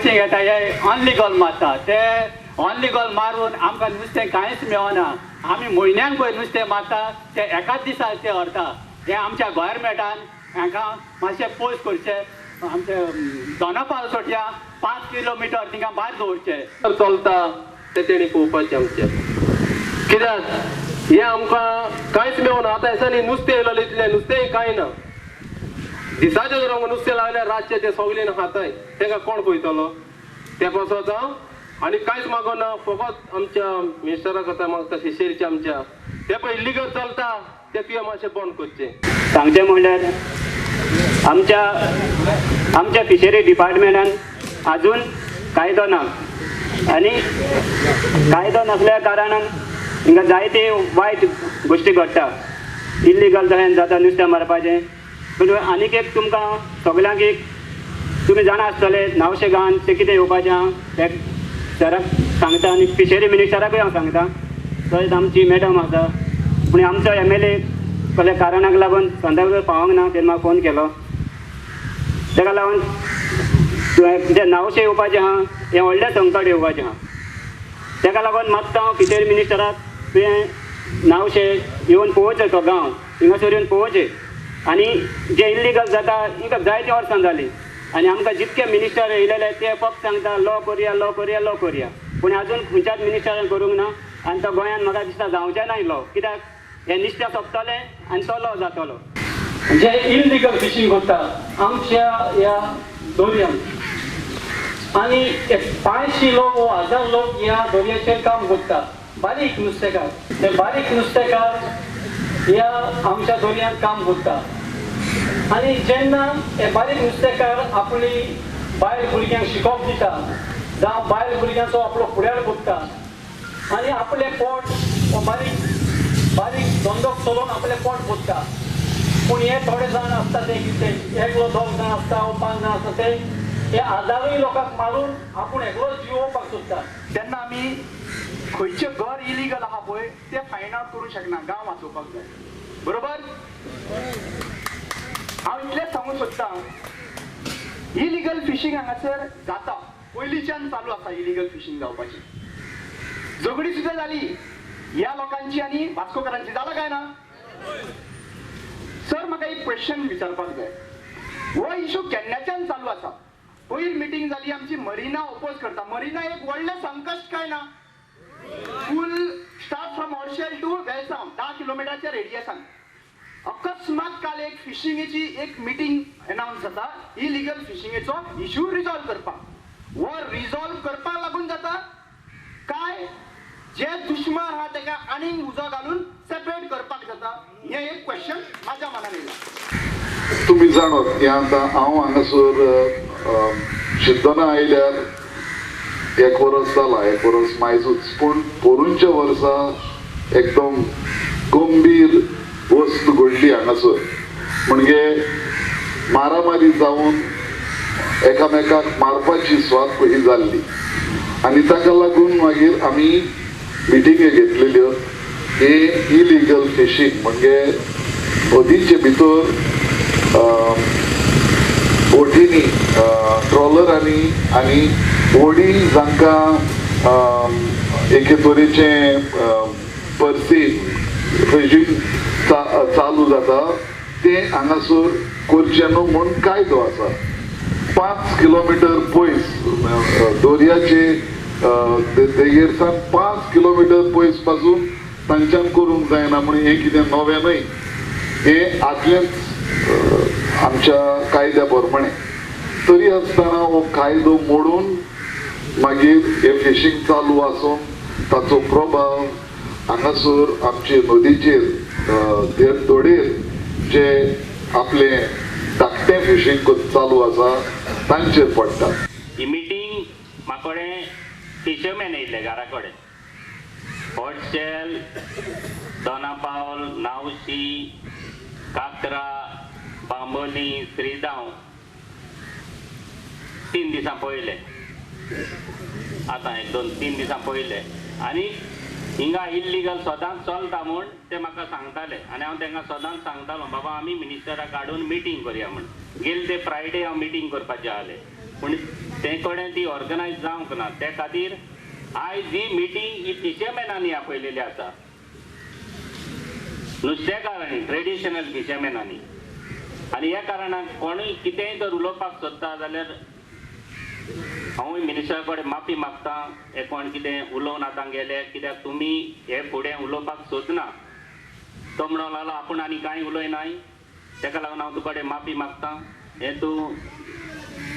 Fishing येता हे अनलिगल मारता. ते अनलिगल मारून आमकां नुस्तें कांयच मेळना. आमी म्हयन्याक पळय नुस्तें मारता, ते एकाच दिसा ते व्हरता. हे आमच्या गोवोरमेंटान हांकां मातशें पयस करचें. आमचे दोनापावल सोडया 5 किलोमिटर तिंगा भायर दवरचें. चलता ते तेणी पळोवपाचें आमचें, कित्याक हें आमकां कांयच मेळना. आतां दिसांनी नुस्तें येयलें, इतलें नुस्तेंय कांय ना. दिसाचें जर आमकां नुस्तें लायल्यार रातचें तें सगळें खाताय, तांकां कोण पळयतलो? ते पासत हांव आनी कांयच मागना, फकत आमच्या मिनिस्टरा कथा मागता, फिशरीच्या आमच्या ते पळय इल्लीगल चलता ते तुवें मातशें बंद करचें. सांगचें म्हणल्यार आमच्या आमच्या फिशरी डिपार्टमेंटान अजून कायदो ना आनी कायदो नासल्या कारणान हिंगा जायते वायट गोश्टी घडटा. इल्लीगल तशें जाता नुस्तें मारपाचें. पूण आनीक एक तुमकां सगल्यांक एक तुमी जाणा आसतले, नावशे गांवान तें कितें येवपाचें आहा तें सराक सांगता आनी फिशरी मिनिस्टराकूय हांव सांगता. तशेंच आमची मॅडम आसा, पूण आमचो एमएलए कसल्या कारणाक लागून सांताक्रूज पावोंक ना, तेणें म्हाका फोन केलो. ताका लागून तुवें जें नावशें येवपाचें आहा हें व्हडलें संकट येवपाचें आहा. ताका लागून मागता हांव फिशरी मिनिस्टराक, तुवें नावशें येवन पळोवचें, तो गांव हिंगासर येवन पळोवचें आनी जे इल्लीगल जाता हिंगा जायतीं वर्सां जालीं आनी आमकां जितके मिनिस्टर येयलेले ते फक्त सांगता लॉ करुया, लॉ करुया, लॉ करुया, पूण अजून खंयच्याच मिनिस्टरान करूंक ना. आनी तो गोंयांत म्हाका दिसता जावचें ना लॉ, कित्याक हें नुस्तें सोंपतलें आनी तो लॉ जातलो. जे इलिगल फिशींग करता आमच्या ह्या दर्यांत, आनी 500 लोक वो 1000 लोक ह्या दर्याचेर काम करता, बारीक नुस्तेकार. ते बारीक नुस्तेकार ह्या आमच्या दर्यांत काम करता आनी जेन्ना हे बारीक नुस्तेकार आपली बायल भुरग्यांक शिकोवप दिता जावं बायल भुरग्यांचो आपलो फुडार करता आनी आपलें पोट हो बारीक बारीक धंदो चलोवन आपलें पोट पोसता. पूण हे थोडे जाण आसता ते कितें एकलो दोग जाण आसता वो 5 जाण आसता ते हे हजारूय लोकांक मारून आपूण एकलोच जिवोवपाक सोदता. तेन्ना आमी खंयचें घर इलिगल आहा पळय तें फायंड आवट करूंक शकना, गांव वाचोवपाक जाय, बरोबर? हांव इतलेंच सांगूंक सोदतां, इलिगल फिशींग हांगासर जाता, पयलींच्यान चालू आसा इलिगल फिशींग जावपाची. झगडी सुद्दां जाली ह्या लोकांची आनी वास्कोकारांची, जाला काय ना? सर म्हाका एक क्वेश्चन विचारपाक जाय, हो इशू केन्नाच्यान चालू आसा? पयर मिटींग जाली आमची, मरिना ओपोज करता. मरिना एक व्हडलें संकश्ट काय ना? फूल स्टार्ट फ्रॉम हॉर्शेल टू वेलसांव 10 किलोमिटरच्या रेडियसान. अकस्मात काल एक फिशिंगेची एक मिटींग अनाउन्स जाता, इलिगल फिशिंगेचो इशू रिजॉल्व करपाक. हो रिजॉल्व करपाक लागून जाता काय जे दुश्मन आहा तेका आनीक उजो घालून सेपरेट करपाक जाता? हें एक क्वेश्चन म्हाज्या मनान येयलां. तुमी जाणत हें आतां हांव हांगासर शिद्दना आयल्यार 1 वर्स जाला, 1 वर्स मायजूच, पूण पोरूंच्या वर्सा एकदम गंभीर वस्त घडली हांगासर. म्हणजे मारामारी जावन एकामेकाक मारपाची सुवात पयली जाल्ली आनी ताका लागून मागीर आमी मिटिंग्यो घेतलेल्यो हे इलिगल फिशींग म्हणजे नदीचे भितर बोटींनी, ट्रॉलरांनी आनी व्हडी जांकां एके तरेचें पर्सीन फिशींग चालू जाता तें हांगासर करचें न्हू म्हूण कायदो आसा. 5 किलोमिटर पयस दर्याचे देगेर सावन 5 किलोमिटर पयस पासून तांच्यान करूंक जायना म्हूण हें कितें नवें न्हय, हें आदलेंच आमच्या कायद्या प्रमाणे. तरी आसतना हो कायदो मोडून मागीर हें फिशींग चालू आसून ताचो प्रभाव हांगासर आमचे नदीचेर दोडेर जे आपले धाकटें फिशींग चालू आसा तांचेर पडटा. ही मिटींग म्हाकोडे फिशरमॅन येयल्ले घरा कडेन, हॉटशेल, दोनापावल, नावशी, काकरा, बांबोली, श्रीदांव 3 दिसां पयले, आतां 1 2 3 दिसां पयले. आनी हिंगा इल्लीगल सदांच चलता म्हूण ते म्हाका सांगताले आनी हांव तांकां सदांच सांगतालो बाबा आमी मिनिस्टराक हाडून मिटींग करया म्हूण. गेले ते फ्रायडे हांव मिटींग करपाचें आहलें, पूण ते कडेन ती ऑर्गनायज जावंक ना. ते खातीर आयज ही मिटींग ही फिशरमॅनांनी आपयलेली आसा, नुस्तेकारांनी, ट्रेडिशनल फिशरमॅनांनी. आनी ह्या कारणान कोणूय कितेंय जर उलोवपाक सोदता जाल्यार हांवूय मिनिस्टरा कडेन माफी मागता, हे कोण कितें उलोवन आतां गेले, कित्याक तुमी हे फुडें उलोवपाक सोदना. तो म्हणूंक लागलो आपूण आनी कांय उलयनाय, ताका लागून हांव तुका कडेन माफी मागता. हें तूं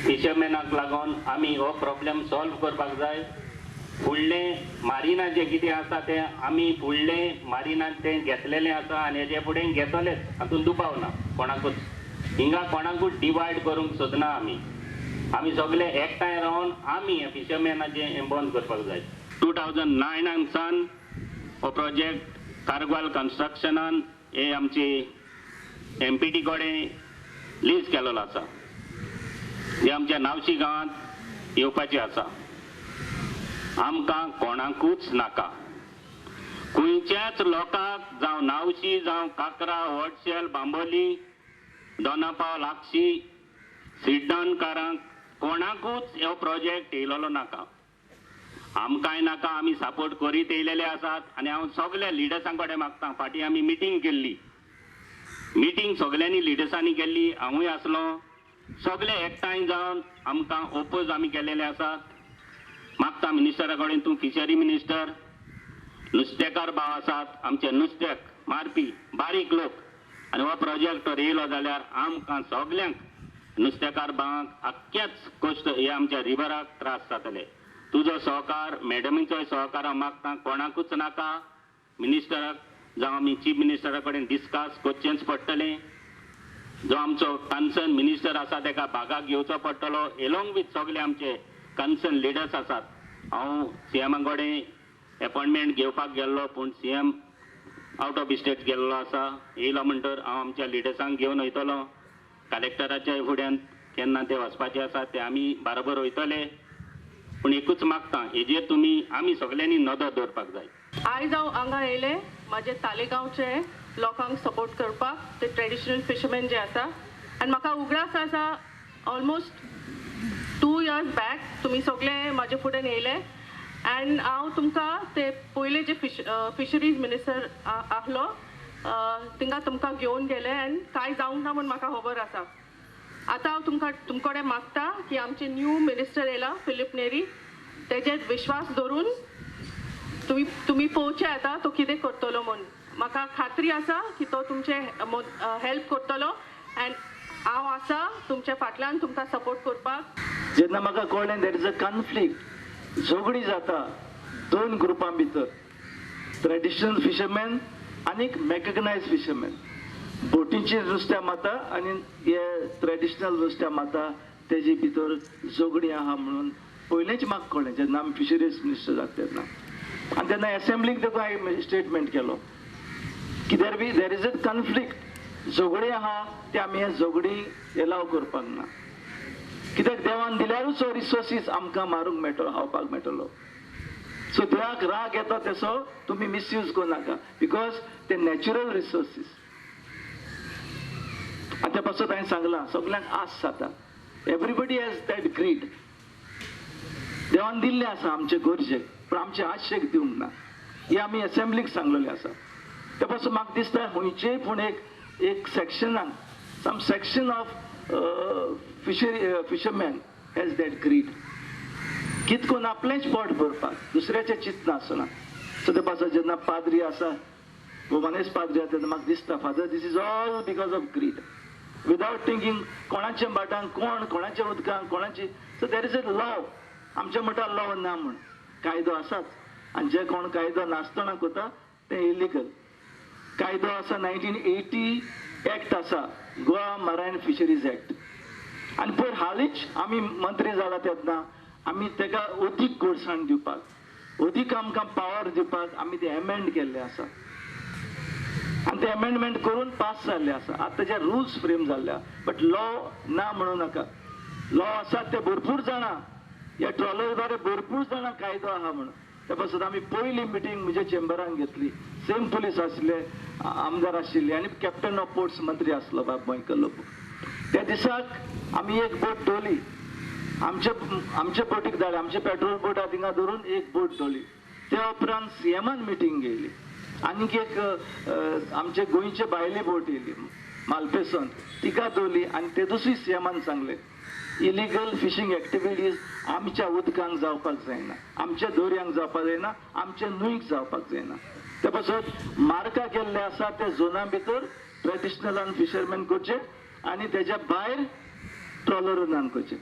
फिशरमॅनाक लागून आमी हो प्रॉब्लेम सॉल्व करपाक जाय. फुडलें मारिना जें कितें आसा तें आमी फुडलें मारिनान तें घेतलेलें आसा आनी हेजे फुडें घेतलेच, हातूंत दुबाव ना कोणाकूच. हिंगा कोणाकूच डिवायड करूंक सोदना आमी, आमी सगळे एकठांय रावन आमी हे फिशरमॅनाचें हें बंद करपाक जाय. 2009 सावन हो प्रोजेक्ट कारग्वाल कन्स्ट्रक्शनान हे आमची एमपीटी कडेन लीज केलेलो आसा, हे आमच्या नावशी गांवांत येवपाचें आसा. आमकां कोणाकूच नाका, खंयच्याच लोकांक, जावं नावशी, जावं काकरा, वडशेल, बांबोली, दोनापावल, आगशी, सिड्डणकारांक कोणाकूच हो प्रोजेक्ट येयलेलो नाका. आमकांय नाका, आमी सपोर्ट करीत येयलेले आसात. आनी हांव सगल्या लिडर्सां कडेन मागता, फाटीं आमी मिटींग केल्ली, मिटींग सगल्यांनी लिडर्सांनी केल्ली, हांवूय आसलो, सगळे एकठांय जावन आमकां ओपोज आमी केलेले आसात. मागता मिनिस्टरा कडेन, तूं फिशरी मिनिस्टर, नुस्तेकार भाव आसात आमचे, नुस्त्याक मारपी बारीक लोक, आनी हो प्रोजेक्ट येयलो जाल्यार आमकां सगल्यांक नुस्तेकार भावांक आख्ख्याच कोश्ट हे आमच्या रिवराक त्रास जातले. तुजो सहकार, मॅडमीचोय सहकार हांव मागता, कोणाकूच नाका. मिनिस्टराक जावं आमी चीफ मिनिस्टरा कडेन डिस्कस करचेंच पडटलें. जो आमचो कन्सर्न मिनिस्टर आसा ताका भागाक घेवचो पडटलो, एलोंग वीथ सगळे आमचे कन्सर्न लिडर्स आसात. हांव सीएमा कडेन एपॉयंटमेंट घेवपाक गेल्लो, पूण सीएम आउट ऑफ स्टेट गेल्लो आसा. येयलो म्हणटर हांव आमच्या लिडर्सांक घेवन वयतलो, कलेक्टराच्या फुड्यान केन्ना ते वचपाचे आसा ते आमी बाराबर वयतले. पूण एकूच मागता, हेजेर तुमी आमी सगल्यांनी नदर दवरपाक जाय. आयज हांव हांगा येयलें म्हाजे तालेगांवचे लोकांक सपोर्ट करपाक, ते ट्रेडिशनल फिशरमॅन जे आसा. आनी म्हाका उगडास आसा ऑलमोस्ट 2 इयर्स बॅक तुमी सगळे म्हाजे फुडें येयले आनी हांव तुमकां ते पयले जे फिशरीज मिनिस्टर आहलो तिंगा तुमकां घेवन गेले आनी कांय जावंक ना म्हूण म्हाका खबर आसा. आतां हांव तुमकां तुमकडे मागता की आमचे न्यू मिनिस्टर येयला फिलीप नेरी, तेजेर विश्वास दवरून तुमी पळोवचें आतां तो कितें करतलो म्हूण. म्हाका खात्री आसा की तो तुमचे हेल्प करतलो आनी हांव आसा तुमच्या फाटल्यान तुमकां सपोर्ट करपाक. जेन्ना म्हाका कळ्ळें there is a conflict, झगडी जाता दोन ग्रुपां भितर, ट्रेडिशनल फिशरमॅन आनी मॅकग्नायज फिशरमॅन. बोटींचेर नुस्त्या मारता आनी हे ट्रेडिशनल नुस्त्या मारता, तेजे भितर झगडी आहा म्हणून पयलेंच म्हाका कळ्ळें जेन्ना आमी फिशरीज मिनिस्टर जाता तेन्ना. आनी तेन्ना एसेंब्लीक देखून हांवें स्टेटमेंट केलो की there be there is a conflict, झगडी आहा ते आमी हे झगडी एलाव करपाक ना, कित्याक देवान दिल्यारूच हो रिसोर्सीस आमकां मारूंक मेळटलो, खावपाक मेळटलो. सो देवाक राग येता तेसो तुमी मिसयूज करूं नाका, because ते नॅचरल रिसोर्सीस. आनी त्या पासत हांवें सांगलां सगल्यांक आस जाता, एवरीबडी हॅज that grid. देवान दिल्लें आसा आमचे गरजेक, पूण आमचे आशेक दिवंक ना, हें आमी एसेंब्लीक सांगलेलें आसा. त्या पासून म्हाका दिसता खंयचेय पूण एक एक सेक्शनान some section of fisherman has that greed, कित करून आपलेंच पोट भरपाक, दुसऱ्याचें चिंतना आसना. सो ते पासून जेन्ना पाद्री आसा, गोवानेच पाद्री आसा, तेन्ना म्हाका दिसता father this is all because of greed, without thinking कोणाच्या भाटांक कोण, कोणाच्या उदकांक कोणाची. So there is a law, आमच्या म्हणटा लॉ ना म्हूण कायदो आसाच, आनी जे कोण कायदो नासतना करता तें इलिगल. कायदो आसा 1980 एक्ट आसा, गोवा मरायन फिशरीज एक्ट. आनी पयर हालींच आमी मंत्री जाला तेन्ना आमी तेका अदीक गोडसाण दिवपाक, अदीक आमकां पावर दिवपाक आमी ते एमेंड केल्ले आसा, आनी ते एमेंडमेंट करून पास जाल्ले आसा. आतां तेजे रुल्स फ्रेम जाल्ले, बट लॉ ना म्हणूं नाका. लॉ आसा ते भरपूर जाणां, ह्या ट्रॉलर द्वारे भरपूर जाणां कायदो आहा म्हणून. त्या पासून आमी पयली मिटींग म्हज्या चेंबरान घेतली, सेम पुलीस आशिल्ले, आमदार आशिल्ले आनी कॅप्टन ऑफ पोर्ट्स मंत्री आसलो बाब मायकल लोबो. त्या दिसाक आमी एक बोट दवरली आमचे आमचे बोटीक धाडले, आमचे पेट्रोल बोट थिंगा धरून एक बोट दवरली. त्या उपरांत सीएमान मिटींग घेयली, आनीक एक आमचे गोंयचे भायली बोट येयली मालपेसून, तिका दवरली आनी ते दुसरी सीएमान सांगलें इलिगल फिशींग एक्टिविटीज आमच्या उदकांक जावपाक जायना, आमच्या दर्यांक जावपाक जायना, आमच्या न्हंयक जावपाक जायना. ते पासत मार्का केल्ले आसा त्या झोना भितर ट्रेडिशनलान फिशरमॅन करचे आनी तेज्या भायर ट्रॉलरान करचे.